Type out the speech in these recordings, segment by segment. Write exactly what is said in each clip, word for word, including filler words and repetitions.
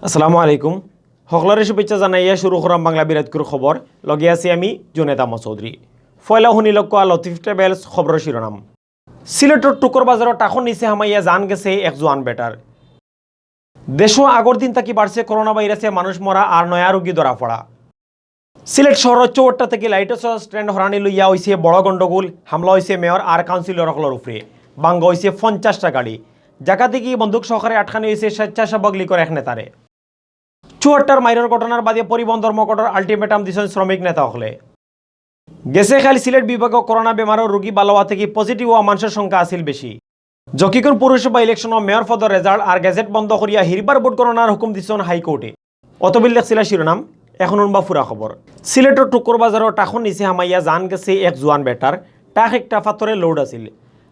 আসসালামু আলাইকুম। হকলরে শুভেচ্ছা জানাইয়া শুরু করাম বাংলা বিরাটকুর খবর। লগে আছি আমি জুনেদ আহমদ চৌধুরী। পয়লা হুনিলউক্কা লতিফ ট্রাভেলস খবরর শিরোনাম। সিলেটর টুকর বাজারো টাকর নিচে হামাইয়া জান গেছে এক জোয়ান বেটার। দেশো আগর দিন থাকি বাড়ছে করোনা ভাইরাসে মানুষ মরা আর নয়া রোগী ধরা পড়া। সিলেট শহরর চৌহাট্টা থাকি লাইটসর স্ট্যান্ড হরানি লইয়া অইছে বড় গন্ডগোল, হামলা অইছে মেয়র আর কাউন্সিলর অকলর উপরে, ভাঙ্গা অইছে পঞ্চাশটা গাড়ি। জাগা থাকি বন্দুক সহকারে আটকানি অইছে স্বেচ্ছাসেবক লীগর এক নেতারে। চৌহাট্টার মাইরর ঘটনার বাদে পরিবহন ধর্মঘটর আলটিমেটাম দিছইন শ্রমিক নেতা অকলে। গেছে কাইল সিলেট বিভাগো করোনা বেমারর রোগী ভালা অওয়া থাকি পজিটিভ অওয়া মানষর সংখ্যা আছিল বেশি। জকিগঞ্জ পৌরসভা ইলেকশনো মেয়র পদর রেজাল্ট আর গেজেট বন্ধ করিয়া হিরবার ভোট গণনার হুকুম দিছইন হাইকোর্টে। অতবিল দেখছিলা শিরোনাম, এখন হুনবা পুরা খবর। সিলেটর টুকর বাজারো টাকর নিচে হামাইয়া জান গেছে এক জোয়ান বেটার। টাক একটা ফাত্তরর লোড আছিল।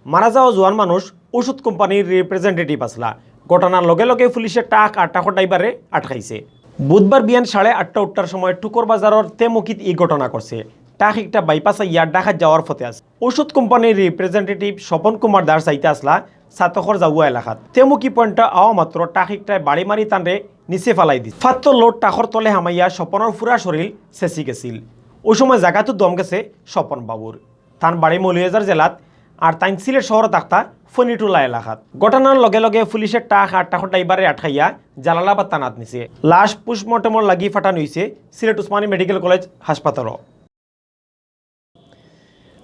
মারা যাওয়া জোয়ান মানুষ ঔষধ কোম্পানির রিপ্রেজেন্টেটিভ আছলা। ঘটনার লগে লগে পুলিশে টাক আর টাকর ড্রাইভাররে আটকাইছে। বুধবার বিয়ান সাড়ে আটটা উঠটার সময় টুকর বাজারর তেমুকিত ই ঘটনা ঘটছে। টাক একটা বাইপাস আইয়া ঢাকাত যাওয়ার পথে আছে। ঔষধ কোম্পানির রিপ্রেজেন্টেটিভ স্বপন কুমার দাস যাইতা আছলা ছাতকর জাউয়া এলাকাত। তেমুকি পয়েন্টে আওয়া মাত্র টাক একটায় বাড়ি মারি তানরে নিচে ফালাই দিছে। ফাত্তর লোড টাকর তলে হামাইয়া স্বপনর পুরা শরীর ছেঁচি গেছিল। অউ সময় জাগাত দম গেছে স্বপন বাবুর। তান বাড়ি মৌলভীবাজার জেলাত, আর তাইন সিলেট শহরো থাকতা ফণিটোলা এলাকাত। ঘটনার লগে লগে পুলিশে টাক আর টাকর ড্রাইভাররে আটকাইয়া জালালাবাদ থানাত নিছে। লাশ পোস্টমর্টেমর লাগি পাঠানি অইছে সিলেট উসমানী মেডিকেল কলেজ হাসপাতালো।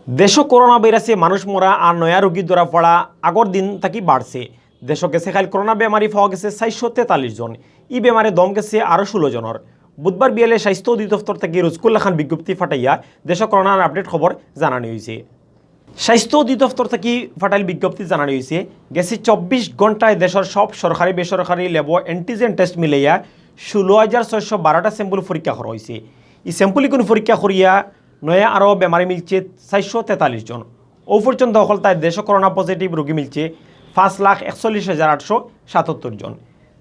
দেশো করোনা ভাইরাসে মানুষ মরা আর নয়া রোগী ধরা পড়া আগর দিন থাকি বাড়ছে। দেশো গেছে কাইল করোনা বেমারি পাওয়া গেছে চাইরশো তেতাল্লিশ জন। ই বেমারে দম গেছে আরো ষোলো জনর। বুধবার বিয়ালে স্বাস্থ্য অধিদপ্তর থাকি রুজকুল্লা খান বিজ্ঞপ্তি ফাটাইয়া দেশো করোনার আপডেট খবর জানানি অইছে। স্বাস্থ্য অধিদপ্তর থাকি ফাটাইল বিজ্ঞপ্তি জানানি অইছে, গেছে চব্বিশ ঘন্টায় দেশর সব সরকারি বেসরকারি ল্যাবো অ্যান্টিজেন টেস্ট মিলাইয়া ষোলো হাজার ছয়শো বারোটা স্যাম্পল পরীক্ষা করা অইছে। ই স্যাম্পল ইগুন পরীক্ষা করিয়া নয়া আরো বেমারি মিলছে চাইরশো তেতাল্লিশ জন। অউ পর্যন্ত হকলতায় দেশো করোনা পজিটিভ রোগী মিলছে পাঁচ লাখ একচল্লিশ হাজার আটশো সাতাত্তর জন।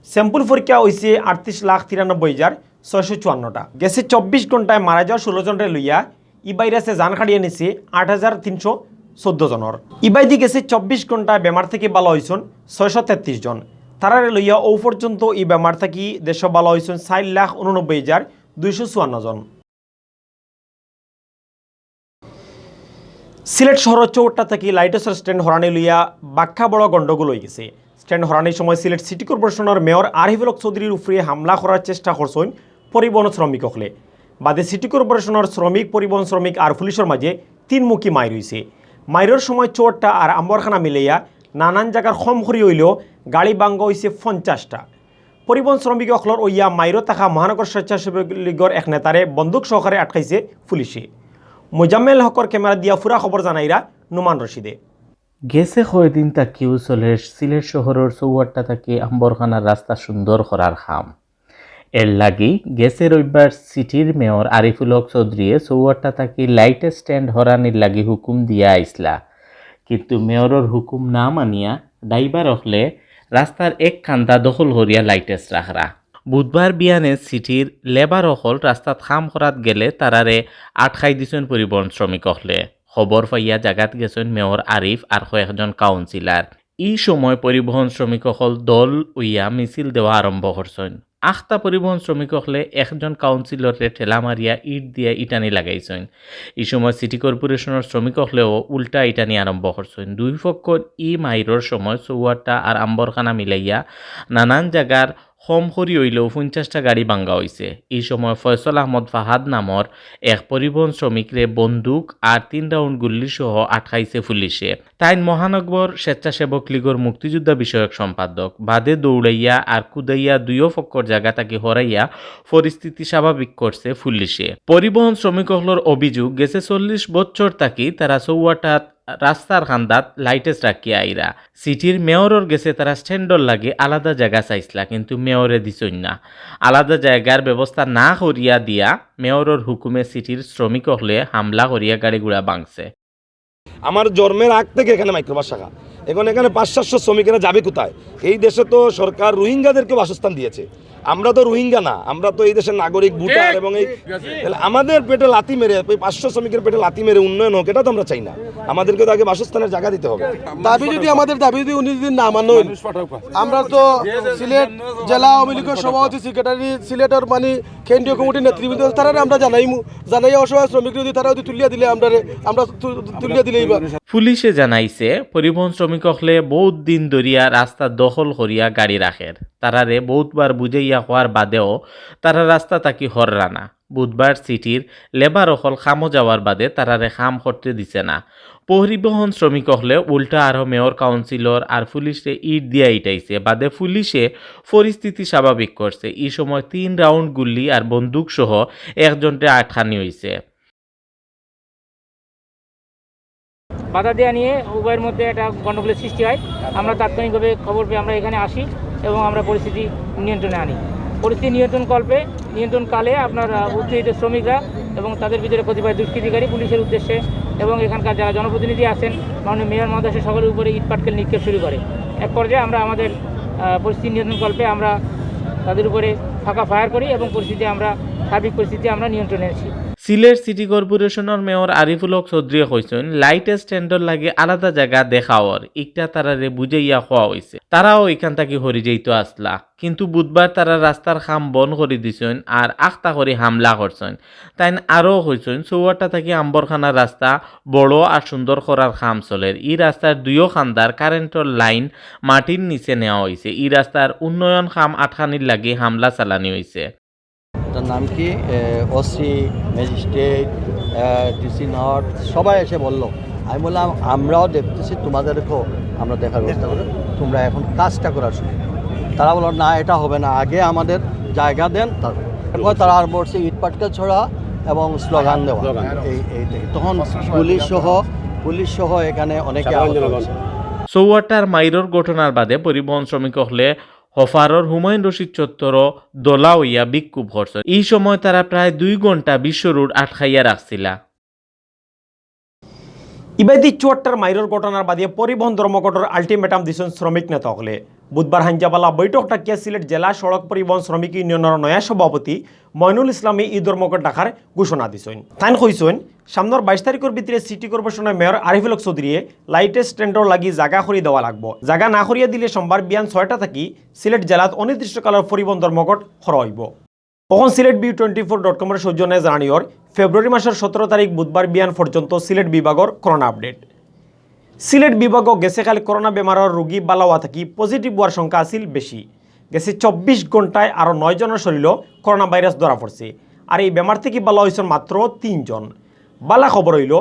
স্যাম্পল পরীক্ষা অইছে আটত্রিশ লাখ তিরানব্বই হাজার ছয়শো চুয়ান্নটা। গেছে চব্বিশ ঘন্টায় মারা যাওয়া ষোলো জনরে লইয়া ই ভাইরাসে জান কাড়িয়া নিছে আট হাজার তিনশো চৌদ্দ জনর। ইবায়দি গেছে চব্বিশ ঘন্টায় বেমার থাকি ভালা অইছইন ছয়শো তেত্রিশ জন। তারারে লইয়া অউ পর্যন্ত ই বেমার থাকি দেশো ভালা অইছইন চাইর লাখ ঊননব্বই হাজার দুইশো চুয়ান্ন জন। সিলেট শহরর চৌহাট্টা থাকি লাইটসর স্ট্যান্ড হরানি লইয়া বাক্কা বড় গন্ডগোল অইগেছে। স্ট্যান্ড হরানির সময় সিলেট সিটি কর্পোরেশনর মেয়র আরিফুল হক চৌধুরীর উপরে হামলা করার চেষ্টা করছইন পরিবহন শ্রমিক অকলে। বাদে সিটি কর্পোরেশনর শ্রমিক, পরিবহন শ্রমিক আর পুলিশর মাঝে তিনমুখী মাইর অইছে। মাইরর সময় চৌহাট্টা আর আম্বরখানা মিলাইয়া নানান জাগার কম করি অইলেও গাড়ি ভাঙ্গা অইছে পঞ্চাশটা। পরিবহন শ্রমিক অকলর অইয়া মাইরো থাকা মহানগর স্বেচ্ছাসেবক লীগর এক নেতারে বন্দুক সহকারে আটকাইছে পুলিশে। মোজাম্মেল হকর ক্যামেরা দিয়া পুরা খবর জানাইরা নুমান রশিদে। গেছে কয়দিন থাকিউ চলের সিলেট শহরর চৌহাট্টা থাকি আম্বরখানার রাস্তা সুন্দর করার কাম। এরলাগি গেছে রবিবার সিটির মেয়র আরিফুল হক চৌধুরীয়ে চৌহাট্টা থাকি লাইট স্ট্যান্ড হরানির লাগি হুকুম দিয়া আইছলা, কিন্তু মেয়রর হুকুম না মানিয়া ড্রাইভার অকলে রাস্তার এক কান্দা দখল করিয়া লাইটেস রাখরা। বুধবার বিয়ানে সিটির লেবার অকল রাস্তাত কাম করাত গেলে তারারে আটকাই দিছইন পরিবহন শ্রমিক অকলে। খবর পাইয়া জাগাত গেছইন মেয়র আরিফ আর কয়েকজন কাউন্সিলর। ই সময় পরিবহন শ্রমিক অকল দল অইয়া মিছিল দেওয়া আরম্ভ করছইন। আখতা পরিবহন শ্রমিক অকলে একজন কাউন্সিলররে ঠেলা মারিয়া ইট দিয়া ইটানি লাগাইছইন। ই সময় সিটি কর্পোরেশনর শ্রমিক অকলেও উল্টা ইটানি আরম্ভ করছইন। দুই পক্ষর ই মাইরর সময় চৌহাট্টা আর আম্বরখানা মিলাইয়া নানান জাগার কম করি অইলেও পঞ্চাশটা গাড়ি ভাঙ্গা অইছে। ই সময় ফয়সল আহমদ ফাহাদ নামর এক পরিবহন শ্রমিকরে বন্দুক আর তিন রাউন্ড গুল্লি সহ আটকাইছে পুলিশে। তাইন মহানগর স্বেচ্ছাসেবক লীগর মুক্তিযোদ্ধা বিষয়ক সম্পাদক। বাদে দৌড়াইয়া আর কুদাইয়া দুইও পক্ষর জাগা থাকি হরাইয়া পরিস্থিতি স্বাভাবিক করছে পুলিশে। পরিবহন শ্রমিক অকলর অভিযোগ, গেছে চল্লিশ বছর থাকি তারা চৌহাট্টাত রাস্তার কান্দাত লাইটেস রাখিয়া আইরা। সিটির মেয়রর গেছে তারা স্ট্যান্ডর লাগি আলাদা জাগা চাইছলা, কিন্তু মেয়রে দিছইন না। আলাদা জাগার ব্যবস্থা না করিয়া দিয়া মেয়রর হুকুমে সিটির শ্রমিক অকলে হামলা করিয়া গাড়ি ঘোড়া ভাঙছে। আমার জন্মের আগ থেকে এখানে মাইক্রোবাস শাখা। এখন এখানে পাঁচ সাতশো শ্রমিকেরা যাবে কোথায়? এই দেশে তো সরকার রোহিঙ্গাদেরকে বাসস্থান দিয়েছে। আমরা তো রোহিঙ্গা না, আমরা তো এই দেশের নাগরিক, ভোটার। এবং এই তাহলে আমাদের পেটে লাথি মেরে, ওই পাঁচশো শ্রমিকের পেটে লাথি মেরে উন্নয়ন হোক, এটা তো আমরা চাই না। আমাদেরকে তো আগে বাসস্থানের জায়গা দিতে হবে। দাবি যদি, আমাদের দাবি যদি উনি যদি না মানেন, আমরা তো সিলেট জেলা আওয়ামী লীগের সভাপতি, সেক্রেটারি, সিলেটের মানে কেন্দ্রীয় কমিটির নেতৃবৃন্দ, তারারে আমরা জানাইমু, জানাই অসহায় শ্রমিক যদি তারা যদি তুলিয়া দিলে আমরা, আমরা তু-, তুলিয়া দিলেই বা। পুলিশে জানাইছে, পরিবহন শ্রমিক অকলে বউত দিন ধরিয়া রাস্তা দখল করিয়া গাড়ি রাখের। তারারে বউতবার বুঝাইয়া কওয়ার বাদেও তারা রাস্তা থাকি হররা না। বুধবার সিটির লেবার অকল কামো যাওয়ার বাদে তারারে কাম করতে দিছে না। পরিবহন শ্রমিক অকলে উল্টা আরো মেয়র, কাউন্সিলর আর পুলিশরে ইট দিয়া ইটাইছে। বাদে পুলিশে পরিস্থিতি স্বাভাবিক করছে। ই সময় তিন রাউন্ড গুল্লি আর বন্দুক সহ একজনরে আটকানি অইছে। বাধা দেওয়া নিয়ে উভয়ের মধ্যে একটা গণ্ডগোলের সৃষ্টি হয়। আমরা তাৎক্ষণিকভাবে খবর পেয়ে আমরা এখানে আসি এবং আমরা পরিস্থিতি নিয়ন্ত্রণে আনি। পরিস্থিতি নিয়ন্ত্রণ কল্পে, নিয়ন্ত্রণকালে আপনার, আহ, উত্তেজিত শ্রমিকরা এবং তাদের ভিতরে কতিপয় দুষ্কৃতিকারী পুলিশের উদ্দেশ্যে এবং এখানকার যারা জনপ্রতিনিধি আছেন, মাননীয় মেয়র মহোদয় সহ সকলের উপরে ইটপাটকেল নিক্ষেপ শুরু করে। এক পর্যায়ে আমরা আমাদের, আহ, পরিস্থিতি নিয়ন্ত্রণ কল্পে আমরা তাদের উপরে ফাঁকা ফায়ার করি এবং পরিস্থিতি আমরা, সার্বিক পরিস্থিতি আমরা নিয়ন্ত্রণে আনছি। সিলেট সিটি কর্পোরেশনর মেয়র আরিফুল হক চৌধুরীয়ে কইছইন, লাইট স্ট্যান্ডর লাগি আলাদা জাগা দেখা অর, ইকটা তারারে বুঝাইয়া কওয়া অইছে। তারাও ইখান থাকি হরি যাইতো আছলা, কিন্তু বুধবার তারা রাস্তার কাম বন্ধ করি দিছইন আর আখতা করি হামলা করছইন। তাইন আরও কইছইন, চৌহাট্টা থাকি আম্বরখানার রাস্তা বড় আর সুন্দর করার কাম চলের। ই রাস্তার দুইও কান্দার কারেন্টর লাইন মাটির নিচে নেওয়া অইছে। ই রাস্তার উন্নয়ন কাম আটকানির লাগি হামলা চালানি অইছে। তার নাম কি? ওসি, ম্যাজিস্ট্রেট, ডিসি নর্থ, সবাই এসে বলল। আমি বললাম, "আমরাও দেখতেছি, তোমাদেরকেও আমরা দেখার ব্যবস্থা করব, তোমরা এখন কাজটা করার শুরু করো।" তারা বলল, "না, এটা হবে না, আগে আমাদের জায়গা দেন।" তারপর তারা আরম্ভ করছে ইট পাটকেল ছড়া এবং স্লোগান দেওয়া। এই এই থেকে তখন পুলিশ সহ পুলিশ সহ এখানে অনেকে আহত হয়েছে। চৌহাট্টার মাইরর ঘটনার বাদে পরিবহন শ্রমিক অকলে হফারর হুমায়ুন রশিদ চত্বরও দলা অইয়া বিক্ষোভ করছইন। ই সময় তারা প্রায় দুই ঘন্টা বিশ্ব রোড আটকাইয়া রাখছিলা। ইবাদি চুয়াট্টার মাইরর ঘটনার বাদে পরিবহন ধর্মঘটর আলটিমেটাম দিছইন শ্রমিক নেতা অকলে। বুধবার হাইঞ্জাবালা বৈঠক ডাকিয়া সিলেট জেলা সড়ক পরিবহন শ্রমিক ইউনিয়নর নয়া সভাপতি মইনুল ইসলামে ই ধর্মঘট ডাকার ঘোষণা দিছইন। তাইন কইছইন, সামনর বাইশ তারিখর ভিতরে সিটি কর্পোরেশনর মেয়র আরিফুল হক চৌধুরীয়ে লাইট স্ট্যান্ডর লাগি জাগা করি দেওয়া লাগবো। জাগা না করিয়া দিলে সোমবার বিয়ান ছয়টা থাকি সিলেট জেলাত অনির্দিষ্টকালর পরিবহন ধর্মঘট করা অইবো। অখন Sylhet view twenty four dot কমর সৌজন্যে জানানিয়র ফেব্রুয়ারি মাসর সতেরো তারিখ বুধবার বিয়ান পর্যন্ত সিলেট বিভাগর করোনা আপডেট। সিলেট বিভাগো গেছে কাইল করোনা বেমারর রোগী বালা অওয়া থাকি পজিটিভ অওয়ার সংখ্যা আছিল বেশি। গেছে চব্বিশ ঘন্টায় আরও নয় জনর শরীরো করোনা ভাইরাস ধরা পড়ছে। আর এই বেমার থাকি বালা অইছইন মাত্র তিনজন। বালা খবর অইলো,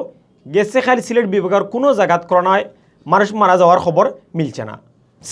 গেছে কাইল সিলেট বিভাগর কুনু জাগাত করোনায় মানুষ মারা যাওয়ার খবর মিলছে না।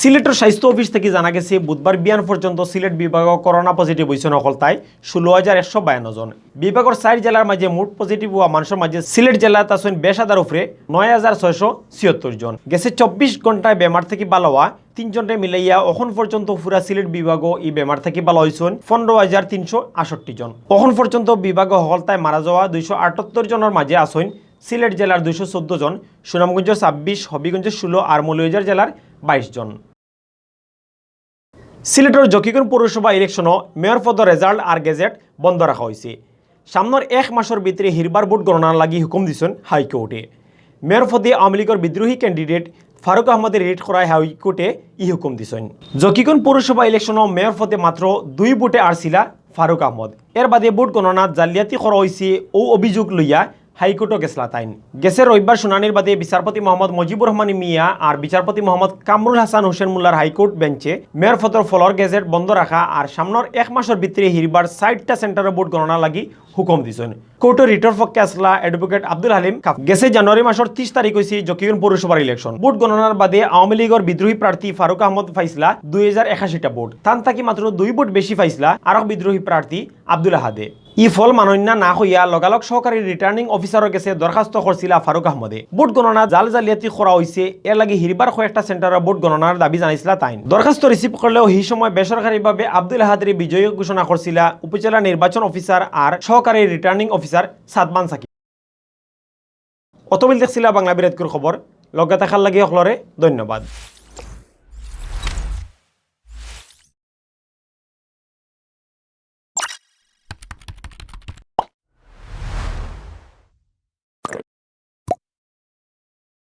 সিলেটর স্বাস্থ্য অফিস থাকি জানা গেছে, বুধবার বিয়ান পর্যন্ত সিলেট বিভাগো করোনা পজিটিভ অইছইন অকলতায় ষোলো হাজার একশো বায়ান্ন জন। বিভাগর চাইর জেলার মাঝে মোট পজিটিভ অওয়া মানুষর মাঝে সিলেট জেলাত আছইন বিশ হাজার উপরে নয় হাজার ছয়শো ছিয়াত্তর জন। গেছে চব্বিশ ঘন্টায় বেমার থাকি বালা অওয়া তিনজনরে মিলাইয়া অখন পর্যন্ত পুরা সিলেট বিভাগো ই বেমার থাকি বালা অইছইন পনেরো হাজার তিনশো আটষট্টি জন। অখন পর্যন্ত বিভাগো অকলতায় মারা যাওয়া দুইশো আটাত্তর জনর মাঝে আছইন সিলেট জেলার দুইশো চৌদ্দ জন, সুনামগঞ্জর ছাব্বিশ, হবিগঞ্জর ষোলো আর মৌলভীবাজার জেলার বাইশ জন। সিলেটর জকিগঞ্জ পৌরসভা ইলেকশনো মেয়র পদর রেজাল্ট আর গেজেট বন্ধ রাখা অইছে। সামনর এক মাসর ভিতরে হিরবার ভোট গণনার লাগি হুকুম দিছইন হাইকোর্টে। মেয়র পদে আওয়ামী লীগর বিদ্রোহী ক্যান্ডিডেট ফারুক আহমদরে রিট করায় হাইকোর্টে ই হুকুম দিছইন। জকিগঞ্জ পৌরসভা ইলেকশনো মেয়র পদে মাত্র দুই ভোটে আরছিলা ফারুক আহমদ। এর বাদে ভোট গণনাত জালিয়াতি করা অইছে অউ অভিযোগ লইয়া হাইকোর্টো গেছলা তাইন। গেছে রবিবার শুনানির বাদে বিচারপতি মোহাম্মদ মজিবুর রহমান মিয়া আর বিচারপতি মোহাম্মদ কামরুল হাসান হোসেন মোল্লার হাইকোর্ট বেঞ্চে মেয়র পদর ফলর গেজেট বন্ধ রাখা আর সামনর এক মাসর ভিতরে হিরবার চাইরটা সেন্টারো ভোট গণনার লাগি হুকুম দিছইন। কোর্টর রিটর পক্ষে আছলা অ্যাডভোকেট আব্দুল হালিম কাফ। গেছে জানুয়ারি মাসর তিশ তারিখ অইছে জকিগঞ্জ পৌরসভার ইলেকশন। ভোট গণনার বাদে আওয়ামী লীগর বিদ্রোহী প্রার্থী ফারুক আহমদ পাইছলা দুই হাজার একাশিটা ভোট। তান থাকি মাত্র দুই ভোট বেশি পাইছলা আরক বিদ্রোহী প্রার্থী আব্দুল আহাদে। ই ফল মানইন্যা না কইয়া লগালগ সহকারী রিটার্নিং অফিসারর গেছে দরখাস্ত করছিলা ফারুক আহমদে। ভোট গণনা জাল জালিয়াতি করা অইছে, এর লাগি হিরবার কয়েকটা সেন্টারো ভোট গণনার দাবি জানাইছলা তাইন। দরখাস্ত রিসিভ করলেও হি সময় বেসরকারিভাবে আব্দুল আহাদরে বিজয়ী ঘোষণা করছিলা উপজেলা নির্বাচন অফিসার আর সহকারী রিটার্নিং অফিসার সাদমান সাকিব। অতবিল দেখছিলা বাংলা বিরাটকুর খবর। লগে থাকার লাগি হকলরে ধন্যবাদ।